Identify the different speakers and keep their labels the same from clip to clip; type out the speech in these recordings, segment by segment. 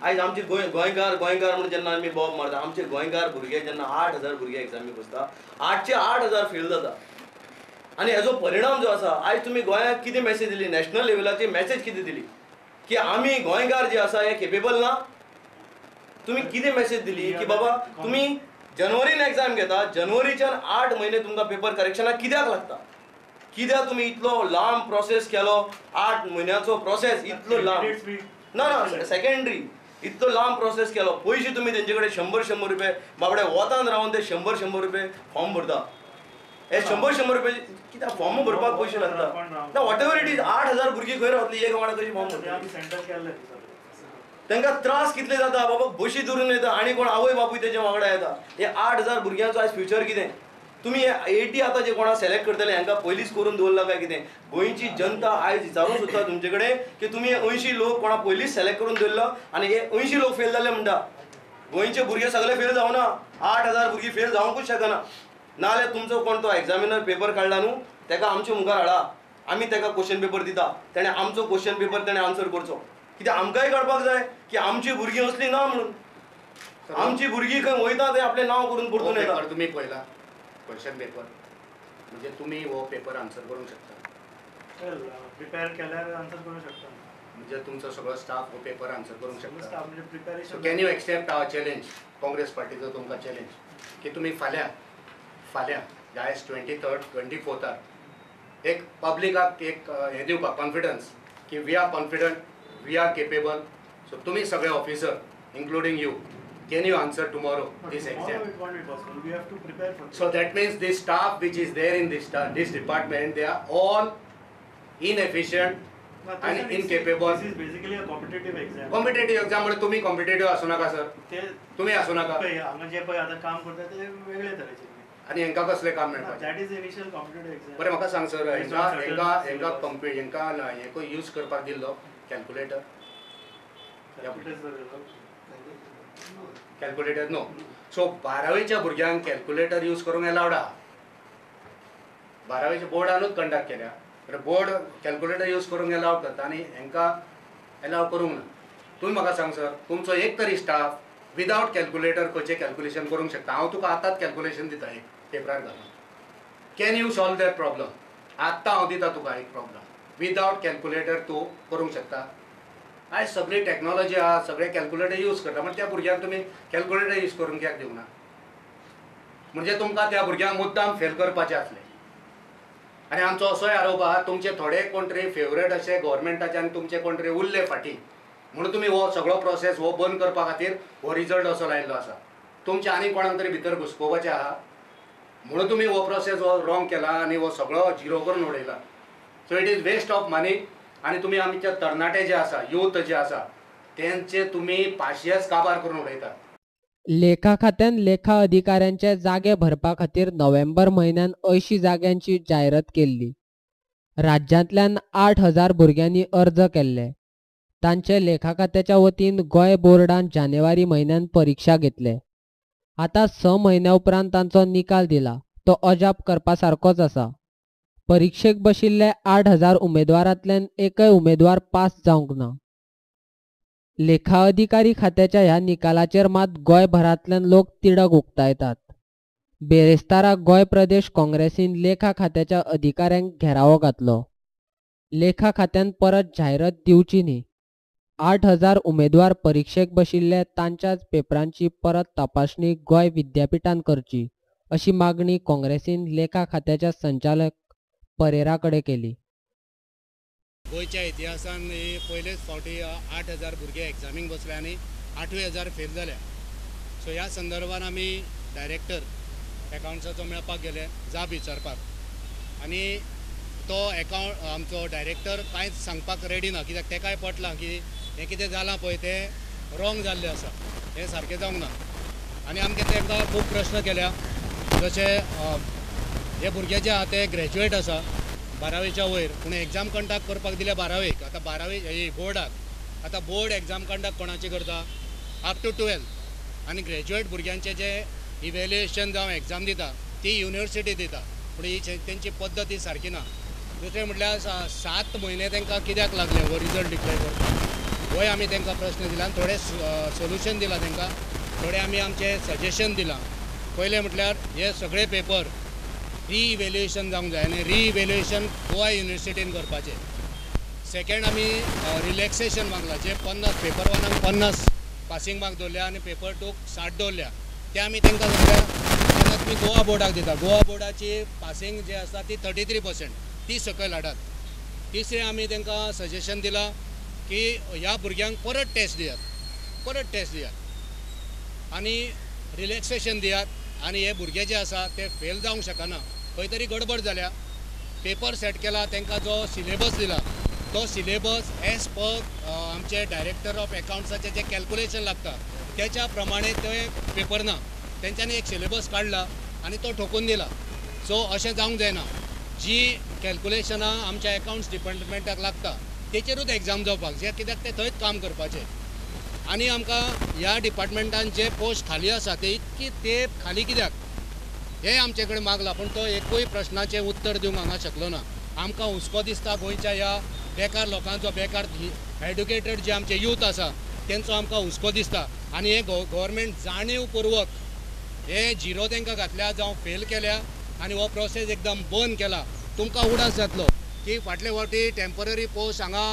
Speaker 1: आयज आमचे गोंयकार गोंयकार म्हणून जेन्ना आमी बोब मारता, आमचे गोंयकार भुरगे जेन्ना 8,000 भुरगे एग्जामीक बसता, 8चे 8,000 फेल जाता. आनी हेजो परिणाम जो आसा, आयज तुमी गोंयाक कितें मॅसेज दिली, नॅशनल लेवलाची मॅसेज कितें दिली की आमी गोंयकार जे आसा हे केपेबल ना? तुमी कितें मॅसेज दिली की बाबा तुमी जनवरीन एग्जाम घेता, जनवरीच्यान 8 म्हयने तुमकां पेपर करेक्शनाक कित्याक लागता? कित्याक तुमी इतलो लांब प्रोसेस केलो? 8 म्हयन्याचो प्रोसेस इतलो लांब ना ना सेकेंडरी इतलो लांब प्रोसेस केलो. पयशे तुमी तेंचे कडेन 100-100 रुपये बाबडे वतान रावन ते 100-100 रुपये फॉर्म भरता. हे 100-100 रुपये कित्याक फॉर्म भरपाक पयशे लागता ना? What ever it is, 8,000 भुरगीं खंय रावतली? एक वांगडा कशी फॉर्म भरतली? तांकां त्रास कितले जाता बाबा, बशी धरून येता आनी कोण आवय बापूय तेजे वांगडा येता. हे 8,000 भुरग्यांचो आयज फ्युचर कितें? तुमी हे 80 आतां जे कोणा सिलेक्ट करतले हांकां पयलींच करून दवरला काय कितें? गोंयची जनता आयज विचारूंक सोदता तुमचे कडेन की तुमी हे 80 लोक कोणा पयलींच सिलेक्ट करून दवरला आनी हे 80 लोक फेल जाले म्हणटा. गोंयचे भुरगे सगळे फेल जावना, 8,000 भुरगीं फेल जावंकूच शकना. नाजाल्यार तुमचो कोण तो एग्जामिनर पेपर काडला न्हू, तेका आमचे मुखार हाडा, आमी तेका क्वेश्चन पेपर दिता, तेणें आमचो क्वेश्चन पेपर तेणें आन्सर करचो. कित्याक आमकांय कळपाक जाय की आमची भुरगीं असली ना म्हणून. आमची भुरगीं खंय वयता ते आपलें नांव करून परतून येता.
Speaker 2: तुमी पळयला क्वेश्चन पेपर, म्हणजे तुमी हो पेपर आन्सर करूंक शकता?
Speaker 3: प्रिपेर केल्यार आन्सर करूंक शकता.
Speaker 2: म्हणजे तुमचो सगळो स्टाफ हो पेपर आन्सर करूंक शकता?
Speaker 3: म्हणजे preparation.
Speaker 2: Can you accept our challenge? Congress पार्टीचो तुमकां चॅलेंज की तुमी फाल्यां फाल्यां आयज 23rd 24 एक पब्लिकाक एक हें दिवपाक कॉन्फिडन्स की we are confident, we are capable. So तुमी सगळे officer including you, can you answer tomorrow this exam?
Speaker 3: It won't be possible. We have to prepare for this.
Speaker 2: So that means the staff which is there in this department, they are all inefficient and incapable.
Speaker 3: This is basically a competitive exam.
Speaker 2: Competitive exam म्हणजे तुम्ही competitive असू नका sir, तुम्ही असू नका.
Speaker 3: हांगा जे पळय आतां काम करता ते वेगळे तरेचे
Speaker 2: आनी हेंकां कसलें काम मेळपाचें?
Speaker 3: That is initial competitive exam.
Speaker 2: बरें म्हाका सांग सर, हेंकां हेंकां हेंकां हें यूज करपाक दिल्लो कॅल्क्युलेटर? Calculator no. सो 12वेच्या भुरग्यांक कॅल्क्युलेटर यूज करूंक एलावड आहा. 12वेच्या बोर्डानूच कंडक्ट केल्या, बोर्ड कॅल्क्युलेटर यूज करूंक एलावड करता आनी हेंकां एलाव करूंक ना. तुमी म्हाका सांग सर, तुमचो एक तरी स्टाफ विदावट कॅल्क्युलेटर खंयचें कॅल्क्युलेशन करूंक शकता? हांव तुका आतांच कॅल्क्युलेशन दिता एक पेपरार घालून. Can you solve that problem? आत्तां हांव दिता तुका एक प्रॉब्लम, विदावट कॅल्क्युलेटर तूं करूंक शकता? आयज सगळी टॅक्नोलॉजी आहा, सगळे कॅल्क्युलेटर यूज करता, म्हणजे त्या भुरग्यांक तुमी कॅल्क्युलेटर यूज करूंक कित्याक दिवना? म्हणजे तुमकां त्या भुरग्यांक मुद्दाम फेल करपाचें आसलें. आनी आमचो असोय आरोप आहा, तुमचे थोडे कोण तरी फेवरेट अशे गव्हर्मेंटाचे आनी तुमचे कोण तरी उरले फाटीं, म्हणून तुमी हो सगळो प्रोसेस हो बंद करपा खातीर हो रिजल्ट असो लायिल्लो आसा. तुमचे आनी कोणाक तरी भितर घुसपोवपाचें आहा म्हणून तुमी हो प्रोसेस हो रॉंग केला आनी हो सगळो झिरो करून उडयला. So it is waste of money. आनी तुमी आमचे तरणाटे जे आसा, यूथ जे आसा, तेंचे तुमी पाशियेस काबार करून उडयता.
Speaker 4: लेखा खात्यान लेखा अधिकाऱ्यांचे जागे भरपा खातीर नोव्हेंबर म्हयन्यान 80 जाग्यांची जायरात केल्ली. राज्यांतल्यान 8,000 भुरग्यांनी अर्ज केल्ले. तांचे लेखा खात्याच्या वतीन गोंय बोर्डान जानेवारी म्हयन्यान परिक्षा घेतले. आतां 6 म्हयन्या उपरांत तांचो निकाल दिला तो अजाप करपा सारकोच आसा. परिक्षेक बशिल्ले 8,000 उमेदवारांतल्यान एकय उमेदवार पास जावंक ना. लेखा अधिकारी खात्याच्या ह्या निकालाचेर मात गोंयभरांतल्यान लोक तिडक उक्तायतात. बेरेस्तारा गोंय प्रदेश काँग्रेसीन लेखा खात्याच्या अधिकाऱ्यांक घेरावो घातलो. लेखा खात्यान परत जायरात दिवची न्ही. 8,000 उमेदवार परिक्षेक बशिल्ले तांच्याच पेपरांची परत तपासणी गोंय विद्यापिठान करची अशी मागणी काँग्रेसीन लेखा खात्याच्या संचालक परेरा कडेन केली.
Speaker 2: गोंयच्या इतिहासान ही पयलेच फावटी 8,000 भुरगे एग्जामीक बसले आनी 8,000 फेल जाल्या. सो ह्या संदर्भान आमी डायरेक्टर एकावंट्साचो मेळपाक गेले जाप विचारपाक, आनी तो एकावंट आमचो डायरेक्टर कांयच सांगपाक रेडी ना, कित्याक तेकाय पटलां की हें कितें जालां पळय तें रॉंग जाल्लें आसा, हें सारकें जावंक ना. आनी आमकां तांकां खूब प्रश्न केल्या, जशे हे भुरगे जे आहा ते ग्रॅज्युएट आसा 12वेच्या वयर, पूण एग्जाम कंडक्ट करपाक दिल्या 12वेक. आतां 12वे ही बोर्डाक, आतां बोर्ड एग्जाम कंडक्ट कोणाची करता? Up to 12. आनी ग्रॅज्युएट भुरग्यांचे जे इव्हॅल्युएशन जावं एग्जाम दिता ती युनिवर्सिटी दिता, पूण ही तेंची पद्दत ही सारकी ना. दुसरें म्हटल्यार 7 म्हयने तांकां कित्याक लागले हो रिजल्ट डिक्लेअर करपाक? होय आमी तांकां प्रश्न दिला आनी थोडे सोल्युशन दिलां तांकां, थोडे आमी आमचें सजेशन दिलां. पयलें म्हटल्यार हे सगळे पेपर रिइवेल्युएशन जावंक जाय आनी रिइवेल्युएशन गोवा युनिवर्सिटीन करपाचें. सेकेंड आमी रिलॅक्सेशन मागलां, जे 50 पेपर 1 50 पासींग मार्क दवरल्या आनी पेपर 2 60 दवरल्या ते आमी तांकां सांगल्या तेन्ना तुमी गोवा बोर्डाक दिता, गोवा बोर्डाची पासींग जे आसा ती 33% ती सकयल हाडात. तिसरें आमी तांकां सजेशन दिलां की ह्या भुरग्यांक परत टेस्ट दियात, परत टेस्ट दियात आनी रिलॅक्सेशन दियात आनी हे भुरगे जे आसा ते फेल जावंक शकना, खंय तरी गडबड जाल्या. पेपर सेट केला तांकां जो सिलेबस दिला तो सिलेबस एज पर आमचे डायरेक्टर ऑफ एकाउंट्साचे जे कॅल्कुलेशन लागता त्याच्या प्रमाणे ते पेपर ना, तेंच्यांनी एक सिलेबस काडला आनी तो ठोकून दिला. सो अशें जावंक जायना, जी कॅल्कुलेशनां आमच्या एकाउंट्स डिपार्टमेंटाक लागता तेचेरूच एग्जाम जावपाक जाय, कित्याक ते थंयच काम करपाचें. आनी आमकां ह्या डिपार्टमेंटान जे पोस्ट खाली आसा ते इतकी तेप खाली कित्याक हें आमचे कडेन मागलां, पूण तो एकूय प्रश्नाचें उत्तर दिवंक हांगा शकलो ना. आमकां हुस्को दिसता गोंयच्या ह्या बेकार लोकांचो, बेकार एड्युकेटेड जे आमचे यूथ आसा तेंचो आमकां हुस्को दिसता. आनी हें गव्हर्मेंट जाणीवपूर्वक हे झिरो तांकां घातल्या जावं फेल केल्या आनी हो प्रोसेस एकदम बंद केला. तुमकां उडास जातलो की फाटले फावटी टेम्पररी पोस्ट हांगा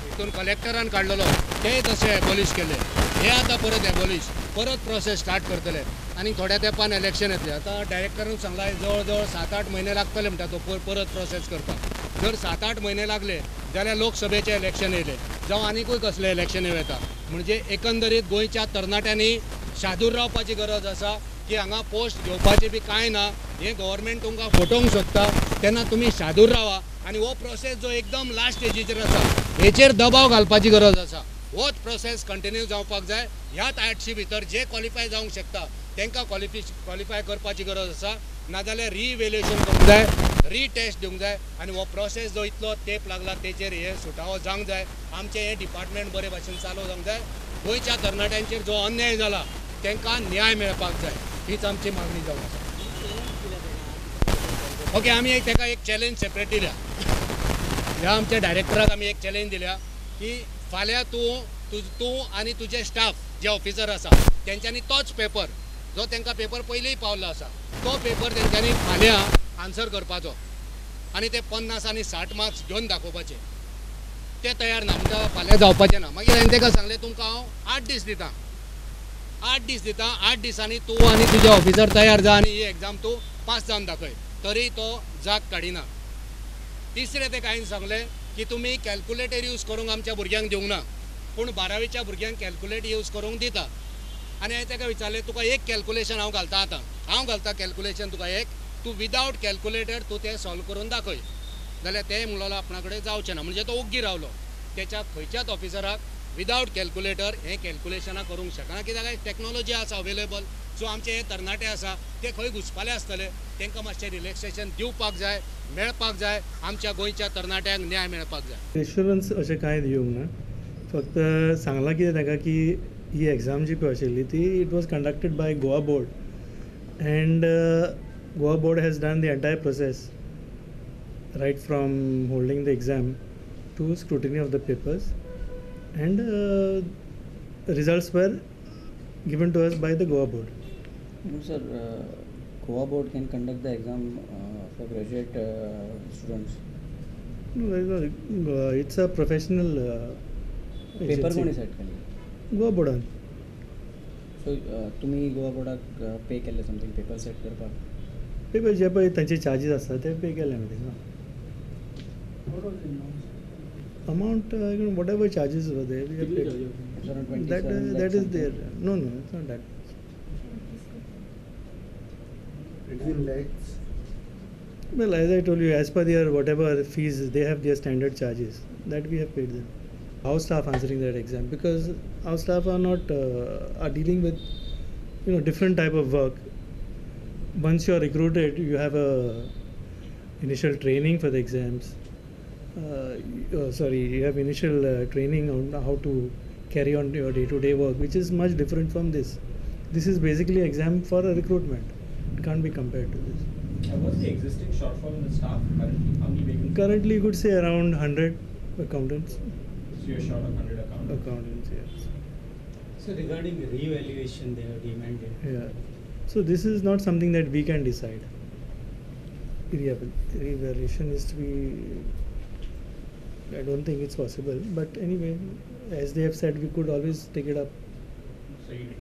Speaker 2: हितून कलेक्टरान काडलेलो ते तशें एबॉलिश केले, हे आतां परत एबॉलिश, परत प्रोसेस स्टार्ट करतले आनी थोड्या तेंपान इलेक्शन येतलें. आतां डायरेक्टरान सांगलां जवळ जवळ 7-8 म्हयने लागतले म्हणटा तो परत प्रोसेस करपाक. जर 7-8 म्हयने लागले जाल्यार लोकसभेचें इलेक्शन येयलें जावं आनीकूय कसलें इलेक्शन येवं येता. म्हणजे एकंदरीत गोंयच्या तरणाट्यांनी शादूर रावपाची गरज आसा की हांगा पोस्ट घेवपाचें बी कांय ना, हें गव्हर्मेंट तुमकां फटोवंक सोदता, तेन्ना तुमी शादूर रावा आनी हो प्रोसेस जो एकदम लास्ट स्टेजीचेर आसा हेचेर दबाव घालपाची गरज आसा. होच प्रोसेस कंटिन्यू जावपाक जाय. ह्याच 800 भितर जे क्वॉलिफाय जावंक शकता तांकां क्वॉलिफाय करपाची गरज आसा, नाजाल्यार रिइवेल्युएशन करूंक जाय, रिटेस्ट दिवंक जाय आनी हो प्रोसेस जो इतलो तेंप लागला तेचेर हे सुटावो जावंक जाय. आमचें हें डिपार्टमेंट बरे भाशेन चालू जावंक जाय. गोंयच्या तरणाट्यांचेर जो अन्याय जाला तांकां न्याय मेळपाक जाय, हीच आमची मागणी जावन आसा. ओके, आमी ताका एक चॅलेंज सेपरेट दिल्या, ह्या आमच्या डायरेक्टराक आमी एक चॅलेंज दिल्या की फाल्यां तूं आनी तुजे स्टाफ जे ऑफिसर आसा तेंच्यांनी तोच पेपर जो तांकां पेपर पयलींय पावल्लो आसा तो पेपर तेंच्यांनी फाल्यां आन्सर करपाचो आनी ते 50 आनी 60 मार्क्स घेवन दाखोवपाचे. ते तयार ना म्हणटा फाल्यां जावपाचें ना. मागीर हांवें ताका सांगलें तुमकां हांव 8 दीस दितां, 8 दीस दितां, 8 दिसांनी तूं आनी तुजे ऑफिसर तयार जा आनी ही एग्जाम तूं पास जावन दाखय. तरी तो जाग काडिना. तिसरें तेका हांवें सांगलें की तुमी कॅल्कुलेटर यूज करूंक आमच्या भुरग्यांक दिवंक ना, पूण 12वीच्या भुरग्यांक कॅल्कुलेटर यूज करूंक दिता. आनी हांवें ताका विचारलें तुका एक कॅल्कुलेशन हांव घालता, आतां हांव घालता कॅल्कुलेशन तुका एक, तूं विदावट कॅल्कुलेटर तूं तें सॉल्व करून दाखय. जाल्यार तें म्हणलो आपणा कडेन जावचें ना, म्हणजे तो ओग्गी रावलो. तेच्या खंयच्याच ऑफिसराक विदावट कॅल्कुलेटर हें कॅल्कुलेशनां करूंक शकना, कित्याक टॅक्नोलॉजी आसा अवेलेबल. सो आमचे हे तरणाटे आसा ते खंय घुसपाले आसतले, तांकां मातशें रिलॅक्सेशन दिवपाक जाय, मेळपाक जाय. आमच्या गोंयच्या तरणाट्यांक न्याय मेळपाक जाय.
Speaker 3: एश्युरन्स अशें कांय दिवंक ना, फक्त सांगलां कितें ताका की ही एग्जाम जी पळय आशिल्ली ती it was conducted by Goa board and Goa board has done the entire process right from holding the exam to scrutiny of the papers and results were given to us by the Goa board.
Speaker 5: No, sir, Goa board can conduct the exam for graduate students.
Speaker 3: No, it's a professional
Speaker 5: paper कोणी set केली?
Speaker 3: Goa बोर्डान.
Speaker 5: So तुमी Goa बोर्डाक pay केल्ले something paper set करपाक?
Speaker 3: Paper जे पळय तांचे charges आसता ते pay केले आमी तांकां. Amount, whatever charges were there, we have paid. That, that is there. No, no, it's not that.
Speaker 6: It's in lakhs.
Speaker 3: Well, as I told you, as per their whatever fees, they have their standard charges that we have paid them. Our staff answering that exam, because our staff are not are dealing with, you know, different type of work. Once you are recruited, you have a initial training for the exams. You have initial training on how to carry on your day-to-day work, which is much different from this. This is basically exam for a recruitment. It can't be compared to this.
Speaker 7: And what's the existing shortfall in the staff currently? How many vacancies?
Speaker 3: Currently, you could say around 100 accountants.
Speaker 7: So you're short of 100 accountants.
Speaker 3: Accountants, yes.
Speaker 8: So regarding revaluation, they have demanded.
Speaker 3: Yeah. So this is not something that we can decide. Revaluation is to be, I don't think it's possible. But anyway, as they have said, we could always take it up.
Speaker 7: So you